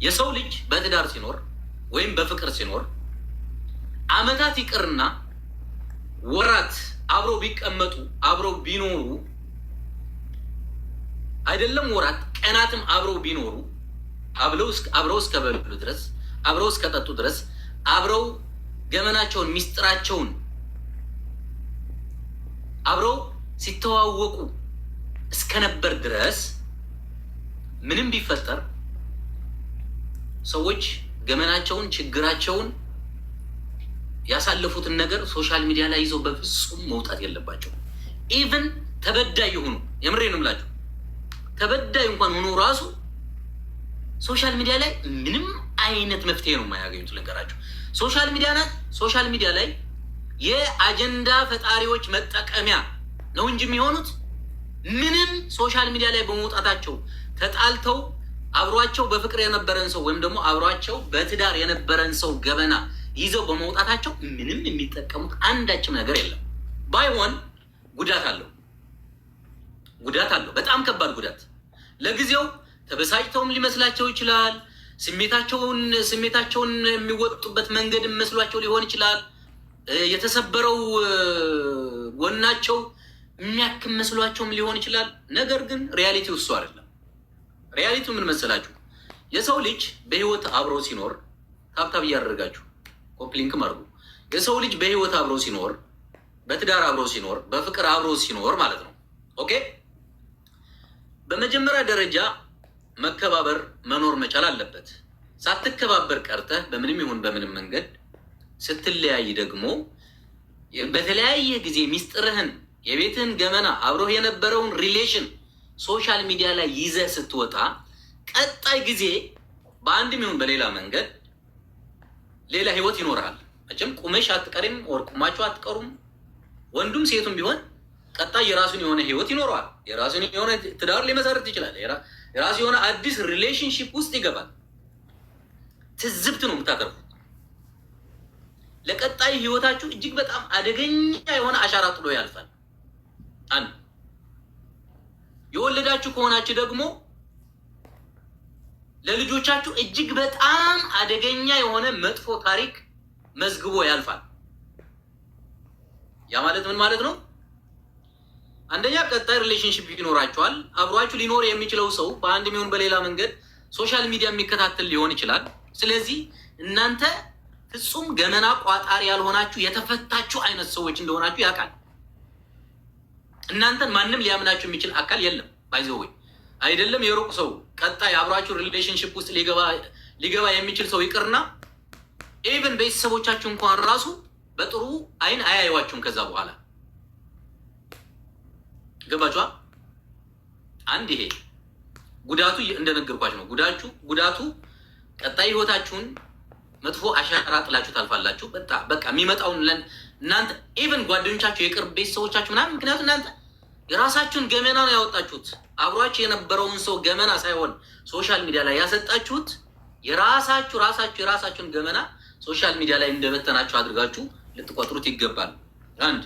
የሰው ልጅ በትዳር ሲኖር ወይም በፍቅር ሲኖር አመታት ይቅርና ወራት አብረው ቢቀመጡ፣ አብረው ቢኖሩ፣ አይደለም ወራት፣ ቀናትም አብረው ቢኖሩ፣ አብረው እስከበሉ ድረስ፣ አብረው እስከጠጡ ድረስ፣ አብረው ገመናቸውን ሚስጥራቸውን አብረው ሲተዋወቁ እስከነበር ድረስ ምንም ቢፈጠር ሰዎች ገመናቸውን፣ ችግራቸውን፣ ያሳለፉትን ነገር social media ላይ ይዘው በፍጹም መውጣት የለባቸው። Even ተበዳይ የሆኑ፣ የምሬ ነው የምላችሁ፣ ተበዳይ እንኳን ሆኖ ራሱ social media ላይ ምንም አይነት መፍትሄ ነው የማያገኙት። ልንገራችሁ፣ social media ናት። Social media ላይ የአጀንዳ ፈጣሪዎች መጠቀሚያ ነው እንጂ የሚሆኑት ምንም social media ላይ በመውጣታቸው ተጣልተው አብሯቸው በፍቅር የነበረን ሰው ወይም ደግሞ አብሯቸው በትዳር የነበረን ሰው ገበና ይዘው በመውጣታቸው ምንም የሚጠቀሙት አንዳችም ነገር የለም። ባይሆን ጉዳት አለው፣ ጉዳት አለው፣ በጣም ከባድ ጉዳት። ለጊዜው ተበሳጭተውም ሊመስላቸው ይችላል። ስሜታቸውን የሚወጡበት መንገድ መስሏቸው ሊሆን ይችላል። የተሰበረው ጎናቸው የሚያክም መስሏቸውም ሊሆን ይችላል። ነገር ግን reality ው እሱ አይደለም። Reality ው ምን መሰላችሁ? የሰው ልጅ በህይወት አብሮ ሲኖር፣ tap tap እያደረጋችሁ copy link ም አድርጉ። የሰው ልጅ በህይወት አብሮ ሲኖር፣ በትዳር አብሮ ሲኖር፣ በፍቅር አብሮ ሲኖር ማለት ነው። Okay፣ በመጀመሪያ ደረጃ መከባበር መኖር መቻል አለበት። ሳትከባበር ቀርተህ በምንም ይሁን በምንም መንገድ ስትለያይ ደግሞ በተለያየ ጊዜ ሚስጥርህን፣ የቤትህን ገመና፣ አብሮህ የነበረውን relation social media ላይ ይዘህ ስትወጣ ቀጣይ ጊዜ በአንድም ይሁን በሌላ መንገድ ሌላ ህይወት ይኖርሃል። መቼም ቁመሽ አትቀሪም፣ ወር ቁማችሁ አትቀሩም። ወንዱም ሴቱም ቢሆን ቀጣይ የራሱን የሆነ ህይወት ይኖረዋል። የራሱን የሆነ ትዳር ሊመሰርት ይችላል። የራሱ የሆነ አዲስ relationship ውስጥ ይገባል። ትዝብት ነው የምታተርፉት። ለቀጣይ ህይወታችሁ እጅግ በጣም አደገኛ የሆነ አሻራ ጥሎ ያልፋል። አንድ የወለዳችሁ ከሆናችሁ ደግሞ ለልጆቻችሁ እጅግ በጣም አደገኛ የሆነ መጥፎ ታሪክ መዝግቦ ያልፋል። ያ ማለት ምን ማለት ነው? አንደኛ ቀጣይ relationship ይኖራችኋል። አብሯችሁ ሊኖር የሚችለው ሰው በአንድ ይሁን በሌላ መንገድ social media የሚከታተል ሊሆን ይችላል። ስለዚህ እናንተ ፍጹም ገመና ቋጣሪ ያልሆናችሁ፣ የተፈታችሁ አይነት ሰዎች እንደሆናችሁ ያውቃል። እናንተን ማንም ሊያምናችሁ የሚችል አካል የለም። By the way፣ አይደለም የሩቅ ሰው፣ ቀጣይ አብሯችሁ relationship ውስጥ ሊገባ የሚችል ሰው ይቅርና even ቤተሰቦቻችሁ እንኳን ራሱ በጥሩ አይን አያዩዋችሁም። ከዛ በኋላ ገባችኋ? አንድ ይሄ ጉዳቱ እንደነገርኳችሁ ነው። ጉዳቱ ቀጣይ ህይወታችሁን መጥፎ አሻራ ጥላችሁ ታልፋላችሁ። በቃ የሚመጣውን እናንተ even ጓደኞቻችሁ፣ የቅርብ ቤተሰቦቻችሁ ምናምን፣ ምክንያቱም እናንተ የራሳችሁን ገመና ነው ያወጣችሁት። አብሯችሁ የነበረውን ሰው ገመና ሳይሆን social media ላይ ያሰጣችሁት የራሳችሁ የራሳችሁን ገመና social media ላይ እንደበተናችሁ አድርጋችሁ ልትቆጥሩት ይገባል። አንድ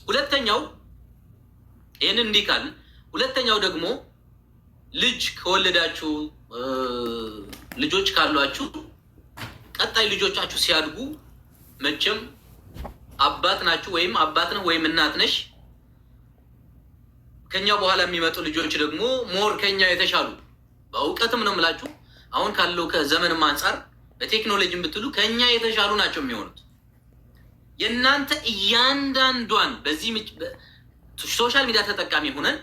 ሁለተኛው ይህንን እንዲህ ካልን፣ ሁለተኛው ደግሞ ልጅ ከወለዳችሁ፣ ልጆች ካሏችሁ፣ ቀጣይ ልጆቻችሁ ሲያድጉ መቼም አባት ናችሁ ወይም አባት ነህ ወይም እናት ነሽ። ከኛ በኋላ የሚመጡ ልጆች ደግሞ more ከኛ የተሻሉ፣ በእውቀትም ነው የምላችሁ፣ አሁን ካለው ከዘመንም አንጻር በቴክኖሎጂም ብትሉ ከኛ የተሻሉ ናቸው የሚሆኑት። የእናንተ እያንዳንዷን በዚህ social media ተጠቃሚ ሆነን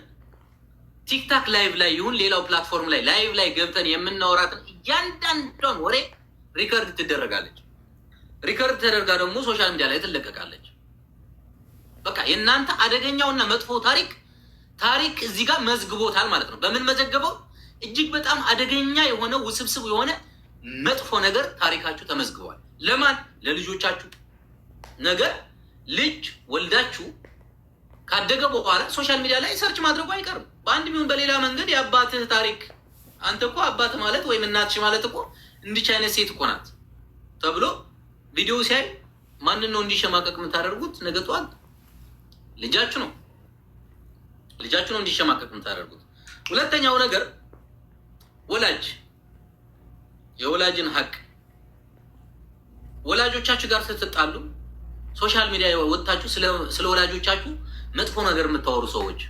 TikTok live ላይ ይሁን ሌላው platform ላይ live ላይ ገብተን የምናወራትን እያንዳንዷን ወሬ record ትደረጋለች። Record ተደርጋ ደግሞ social media ላይ ትለቀቃለች። በቃ የእናንተ አደገኛውና መጥፎ ታሪክ እዚህ ጋር መዝግቦታል ማለት ነው። በምን መዘገበው? እጅግ በጣም አደገኛ የሆነ፣ ውስብስብ የሆነ መጥፎ ነገር ታሪካችሁ ተመዝግቧል። ለማን? ለልጆቻችሁ። ነገ ልጅ ወልዳችሁ ካደገ በኋላ social media ላይ search ማድረጉ አይቀርም። በአንድ ይሁን በሌላ መንገድ የአባትህ ታሪክ፣ አንተ እኮ አባት ማለት ወይም እናትሽ ማለት እኮ እንዲች አይነት ሴት እኮ ናት ተብሎ ቪዲዮ ሲያይ ማንን ነው እንዲሸማቀቅ የምታደርጉት? ነገ ጠዋት ልጃችሁ ነው፣ ልጃችሁ ነው እንዲሸማቀቅ የምታደርጉት። ሁለተኛው ነገር ወላጅ፣ የወላጅን ሀቅ፣ ወላጆቻችሁ ጋር ስትጣሉ social media ወጥታችሁ ስለ ወላጆቻችሁ መጥፎ ነገር የምታወሩ ሰዎች፣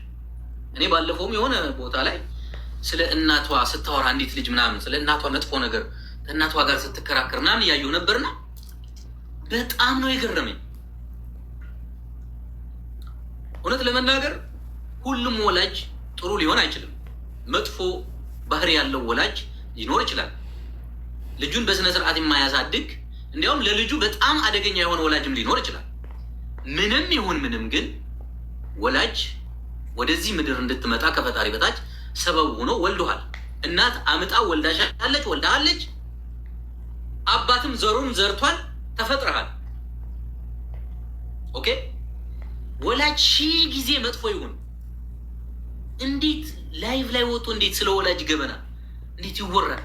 እኔ ባለፈውም የሆነ ቦታ ላይ ስለ እናቷ ስታወራ አንዲት ልጅ ምናምን ስለ እናቷ መጥፎ ነገር ከእናቷ ጋር ስትከራከር ምናምን እያየሁ ነበርና በጣም ነው የገረመኝ። እውነት ለመናገር ሁሉም ወላጅ ጥሩ ሊሆን አይችልም። መጥፎ ባህሪ ያለው ወላጅ ሊኖር ይችላል። ልጁን በስነ ስርዓት የማያሳድግ፣ እንዲያውም ለልጁ በጣም አደገኛ የሆነ ወላጅም ሊኖር ይችላል። ምንም ይሁን ምንም ግን ወላጅ ወደዚህ ምድር እንድትመጣ ከፈጣሪ በታች ሰበብ ሆኖ ወልዶሃል። እናት አምጣ ወልዳሻለች፣ ወልዳሃለች። አባትም ዘሩን ዘርቷል፣ ተፈጥረሃል። Okay፣ ወላጅ ሺህ ጊዜ መጥፎ ይሁን እንዴት live ላይ ወጥቶ እንዴት ስለ ወላጅ ገበና እንዴት ይወራል?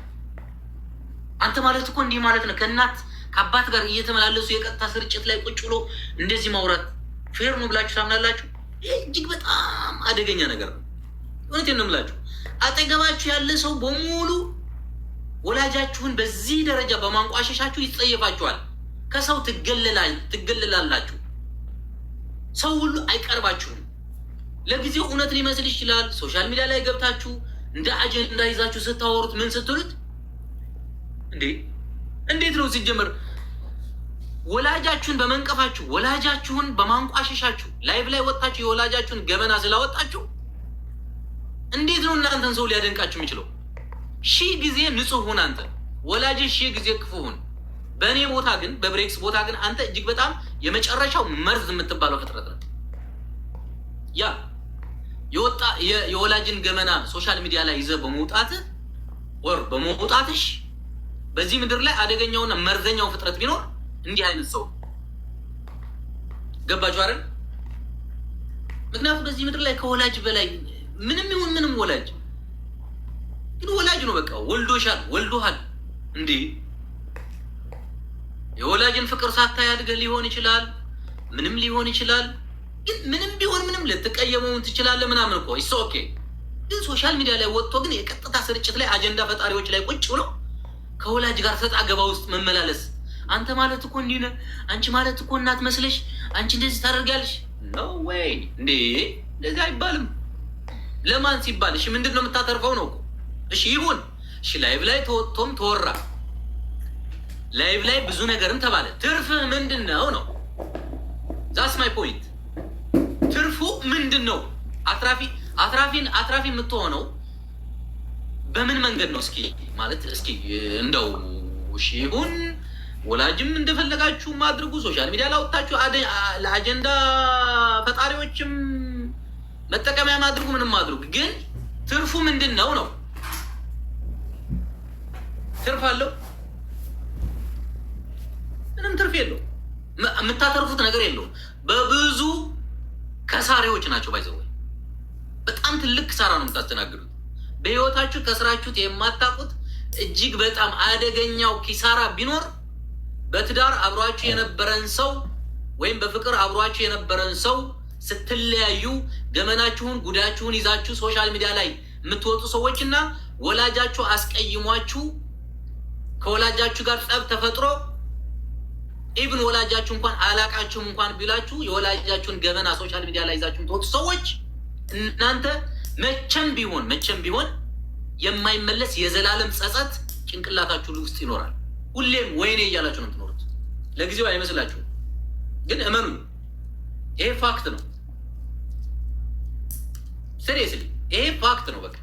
አንተ ማለት እኮ እንዲህ ማለት ነው። ከእናት ከአባት ጋር እየተመላለሱ የቀጥታ ስርጭት ላይ ቁጭ ብሎ እንደዚህ ማውራት fair ነው ብላችሁ ታምናላችሁ? ይህ እጅግ በጣም አደገኛ ነገር ነው። እውነቴን ነው የምላችሁ። አጠገባችሁ ያለ ሰው በሙሉ ወላጃችሁን በዚህ ደረጃ በማንቋሸሻችሁ ይጸየፋችኋል። ከሰው ትገለላላችሁ። ሰው ሁሉ አይቀርባችሁም። ለጊዜው እውነት ሊመስል ይችላል። Social media ላይ ገብታችሁ እንደ አጀንዳ ይዛችሁ ስታወሩት ምን ስትሉት እንዴ፣ እንዴት ነው ሲጀመር ወላጃችሁን በመንቀፋችሁ፣ ወላጃችሁን በማንቋሸሻችሁ፣ live ላይ ወጥታችሁ የወላጃችሁን ገበና ስላወጣችሁ እንዴት ነው እናንተን ሰው ሊያደንቃችሁ የሚችለው? ሺህ ጊዜ ንጹህ ሁን አንተ፣ ወላጅ ሺህ ጊዜ ክፉ ሁን። በእኔ ቦታ ግን፣ በብሬክስ ቦታ ግን አንተ እጅግ በጣም የመጨረሻው መርዝ የምትባለው ፍጥረት ነው። ያ የወጣ የወላጅን ገመና social media ላይ ይዘህ በመውጣትህ ወር በመውጣትሽ በዚህ ምድር ላይ አደገኛውና መርዘኛው ፍጥረት ቢኖር እንዲህ አይነት ሰው። ገባችሁ አይደል? ምክንያቱም በዚህ ምድር ላይ ከወላጅ በላይ ምንም ይሁን ምንም ወላጅ ግን ወላጅ ነው። በቃ ወልዶሻል፣ ወልዶሃል። እንዴ፣ የወላጅን ፍቅር ሳታይ አድገህ ሊሆን ይችላል፣ ምንም ሊሆን ይችላል። ግን ምንም ቢሆን ምንም ልትቀየመውን ትችላለህ ምናምን እኮ፣ it's okay። ግን social media ላይ ወጥቶ ግን የቀጥታ ስርጭት ላይ አጀንዳ ፈጣሪዎች ላይ ቁጭ ብሎ ከወላጅ ጋር ሰጣ ገባ ውስጥ መመላለስ፣ አንተ ማለት እኮ እንዲህ ነህ፣ አንቺ ማለት እኮ እናት መስለሽ አንቺ እንደዚህ ታደርጊያለሽ። No way፣ እንዴ፣ እንደዚህ አይባልም። ለማን ሲባል? እሺ፣ ምንድን ነው የምታተርፈው ነው እኮ። እሺ ይሁን፣ እሺ live ላይ ተወጥቶም ተወራ፣ live ላይ ብዙ ነገርም ተባለ። ትርፍህ ምንድን ነው ነው? That's my point። ትርፉ ምንድን ነው? አትራፊ የምትሆነው በምን መንገድ ነው? እስኪ ማለት እስኪ እንደው እሺ ይሁን፣ ወላጅም እንደፈለጋችሁ አድርጉ። Social media ላወጣችሁ ለአጀንዳ ፈጣሪዎችም መጠቀሚያም አድርጉ፣ ምንም አድርጉ። ግን ትርፉ ምንድን ነው ነው? ትርፍ አለው? ምንም ትርፍ የለውም። የምታተርፉት ነገር የለውም። በብዙ ከሳሪዎች ናቸው። By the way፣ በጣም ትልቅ ኪሳራ ነው የምታስተናግዱት። በህይወታችሁ ከስራችሁት የማታውቁት እጅግ በጣም አደገኛው ኪሳራ ቢኖር በትዳር አብሯችሁ የነበረን ሰው ወይም በፍቅር አብሯችሁ የነበረን ሰው ስትለያዩ ገመናችሁን ጉዳችሁን ይዛችሁ social media ላይ የምትወጡ ሰዎች እና ወላጃችሁ አስቀይሟችሁ ከወላጃችሁ ጋር ጸብ ተፈጥሮ even ወላጃችሁ እንኳን አላቃችሁም እንኳን ቢላችሁ የወላጃችሁን ገበና social media ላይ ይዛችሁ የምትወጡ ሰዎች እናንተ መቼም ቢሆን፣ መቼም ቢሆን የማይመለስ የዘላለም ጸጸት ጭንቅላታችሁ ውስጥ ይኖራል። ሁሌም ወይኔ እያላችሁ ነው የምትኖሩት። ለጊዜው አይመስላችሁም፣ ግን እመኑኝ ይሄ fact ነው። Seriously፣ ይሄ fact ነው። በቃ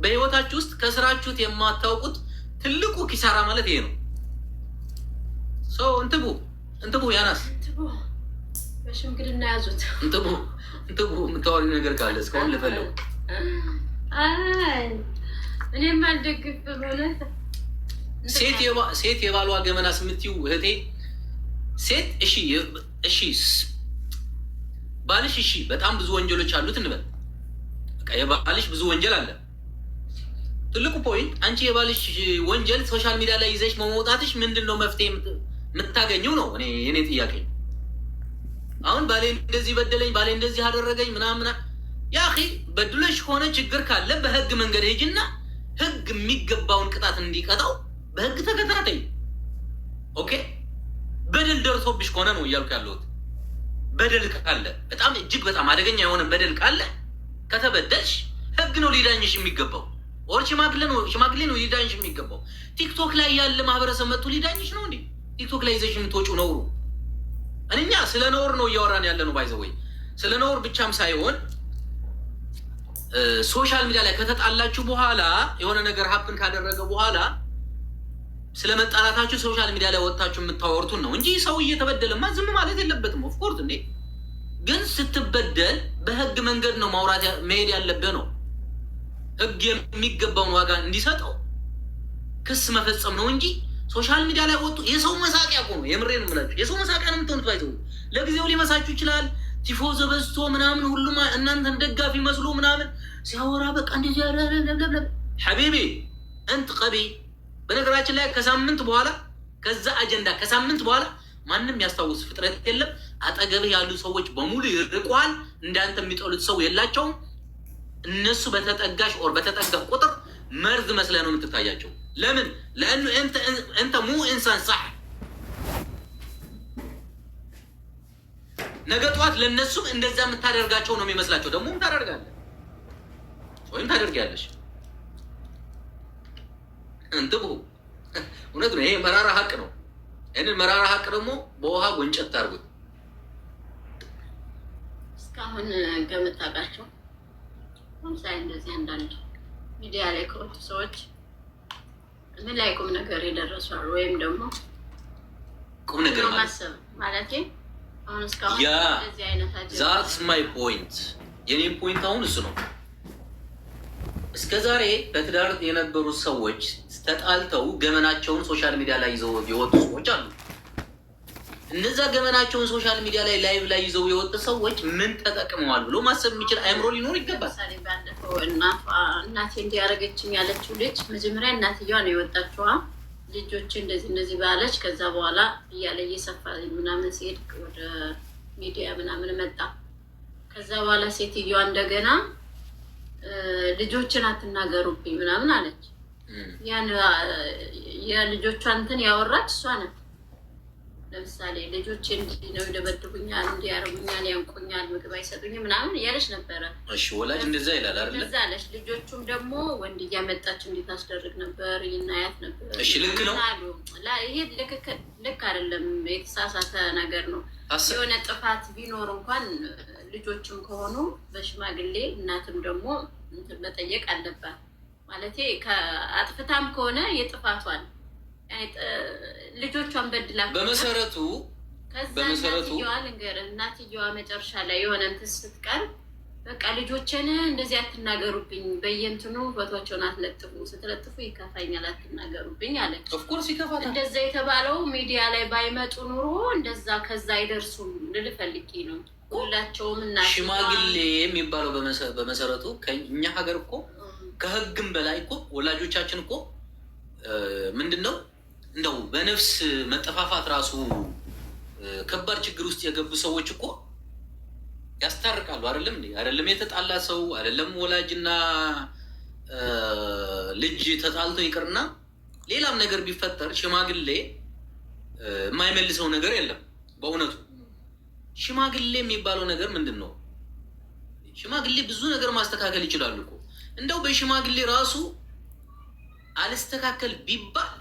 በህይወታችሁ ውስጥ ከስራችሁት የማታውቁት ትልቁ ኪሳራ ማለት ይሄ ነው። So انتبهوا، انتبهوا يا ناس። በሽምግልና ያዙት። انتبهوا، انتبهوا። የምታወሪው ነገር ካለ እስካሁን ልፈለው። አይ፣ እኔም አልደግፍም እውነት። ሴት የባሏ ገመና ስምትዩ እህቴ ሴት፣ እሺ ባልሽ እሺ በጣም ብዙ ወንጀሎች አሉት እንበል። በቃ የባልሽ ብዙ ወንጀል አለ። ትልቁ point አንቺ የባልሽ ወንጀል social media ላይ ይዘሽ መውጣትሽ ምንድን ነው መፍትሄ የምታገኘው ነው እኔ የኔ ጥያቄ። አሁን ባሌ እንደዚህ በደለኝ፣ ባሌ እንደዚህ አደረገኝ ምናምን يا أخي በድለሽ ከሆነ ችግር ካለ በህግ መንገድ ሂጂና ህግ የሚገባውን ቅጣት እንዲቀጣው በህግ ተከታተይ። Okay፣ በደል ደርሶብሽ ከሆነ ነው እያልኩ ያለሁት። በደል ካለ፣ በጣም እጅግ በጣም አደገኛ የሆነ በደል ካለ፣ ከተበደልሽ ህግ ነው ሊዳኝሽ የሚገባው። Or ሽማግሌ ነው ሊዳኝሽ የሚገባው። ቲክቶክ ላይ ያለ ማህበረሰብ መጥቶ ሊዳኝሽ ነው እንዴ? ቲክቶክ ላይ ይዘሽ የምትወጪው ነውሩ። እኛ ስለ ነውር ነው እያወራን ያለ ነው። By the way ስለ ነውር ብቻም ሳይሆን social media ላይ ከተጣላችሁ በኋላ፣ የሆነ ነገር happen ካደረገ በኋላ ስለ መጣላታችሁ social media ላይ ወጥታችሁ የምታወርቱን ነው እንጂ ሰው እየተበደለማ ዝም ማለት የለበትም። Of course እንዴ፣ ግን ስትበደል በህግ መንገድ ነው ማውራት መሄድ ያለብህ ነው። ህግ የሚገባውን ዋጋ እንዲሰጠው ክስ መፈጸም ነው እንጂ social media ላይ ወጡ የሰው መሳቂያ እኮ ነው። የምሬን ነው የምላችሁ፣ የሰው መሳቂያ ነው የምትሆኑት። By the way ለጊዜው ሊመሳችሁ ይችላል። ቲፎዞ በዝቶ ምናምን ሁሉም እናንተን ደጋፊ መስሎ ምናምን ሲያወራ በቃ እንደዚህ حبيبي انت غبي። በነገራችን ላይ ከሳምንት በኋላ፣ ከዛ አጀንዳ ከሳምንት በኋላ ማንም ያስታውስ ፍጥረት የለም። አጠገብህ ያሉ ሰዎች በሙሉ ይርቁሃል። እንዳንተ የሚጠሉት ሰው የላቸውም። እነሱ በተጠጋሽ or በተጠጋ ቁጥር መርዝ መስለህ ነው የምትታያቸው። ለምን? لأنه انت مو إنسان صح። ነገ ጠዋት ለእነሱም እንደዛ የምታደርጋቸው ነው የሚመስላቸው። ደግሞ ታደርጋለህ ወይም ታደርጊያለሽ። انتبهوا፣ እውነት ነው። ይሄ መራራ ሀቅ ነው። ይህንን መራራ ሀቅ ደግሞ በውሃ ጎንጨት ታርጉት። እስካሁን ከምታውቃቸው ለምሳሌ እንደዚህ አንዳንድ ሚዲያ ላይ ከወጡ ሰዎች ምን ላይ ቁም ነገር የደረሱ አሉ? ወይም ደግሞ ቁም ነገር ማለት ማሰብ ማለት አሁን እስካሁን እንደዚህ አይነት አጀንዳ That's my point። የኔ point አሁን እሱ ነው። እስከ ዛሬ በትዳር የነበሩ ሰዎች ተጣልተው ገመናቸውን social media ላይ ይዘው የወጡ ሰዎች አሉ። እነዛ ገመናቸውን social media ላይ live ላይ ይዘው የወጡ ሰዎች ምን ተጠቅመዋል ብሎ ማሰብ የሚችል አእምሮ ሊኖር ይገባል። ለምሳሌ ባለፈው እናቴ እንዲያደረገችኝ ያለችው ልጅ መጀመሪያ እናትየዋ ነው የወጣችዋ። ልጆች እንደዚህ እንደዚህ ባለች፣ ከዛ በኋላ እያለ እየሰፋ ምናምን ሲሄድ ወደ ሚዲያ ምናምን መጣ። ከዛ በኋላ ሴትዮዋ እንደገና ልጆችን አትናገሩብኝ ምናምን አለች። ያን የልጆቿን እንትን ያወራች እሷ ናት። ለምሳሌ ልጆቼ እንዲህ ነው፣ ይደበድቡኛል፣ እንዲህ ያደርጉኛል፣ ያንቁኛል፣ ምግብ አይሰጡኝም ምናምን እያለች ነበረ። እሺ፣ ወላጅ እንደዛ ይላል አይደለ? እንደዛ አለች። ልጆቹም ደግሞ ወንድ እያመጣች እንዴት አስደርግ ነበር፣ ይናያት ነበር። እሺ፣ ልክ ነው። አሉ። ይሄ ልክ አይደለም፣ የተሳሳተ ነገር ነው። የሆነ ጥፋት ቢኖር እንኳን ልጆችም ከሆኑ በሽማግሌ እናትም ደግሞ እንትን መጠየቅ አለባት። ማለቴ አጥፍታም ከሆነ የጥፋቷን ልጆቿን በድላ በመሰረቱ ከዛ በመሰረቱ እናትየዋ፣ ልንገርህ፣ እናትየዋ መጨረሻ ላይ የሆነ እንትን ስትቀርብ በቃ ልጆችን እንደዚህ አትናገሩብኝ፣ በየእንትኑ ፎቶቸውን አትለጥፉ፣ ስትለጥፉ ይከፋኛል፣ አትናገሩብኝ አለች። Of course ይከፋታል። እንደዛ የተባለው ሚዲያ ላይ ባይመጡ ኑሮ እንደዛ ከዛ አይደርሱም ልል ፈልጌ ነው። ሁላቸውም እና ሽማግሌ የሚባለው በመሰረቱ ከእኛ ሀገር እኮ ከህግም በላይ እኮ ወላጆቻችን እኮ ምንድን ነው እንደው በነፍስ መጠፋፋት ራሱ ከባድ ችግር ውስጥ የገቡ ሰዎች እኮ ያስታርቃሉ። አይደለም እንዴ? አይደለም የተጣላ ሰው፣ አይደለም ወላጅና ልጅ ተጣልቶ ይቅርና ሌላም ነገር ቢፈጠር ሽማግሌ የማይመልሰው ነገር የለም። በእውነቱ ሽማግሌ የሚባለው ነገር ምንድን ነው? ሽማግሌ ብዙ ነገር ማስተካከል ይችላሉ እኮ። እንደው በሽማግሌ ራሱ አልስተካከል ቢባል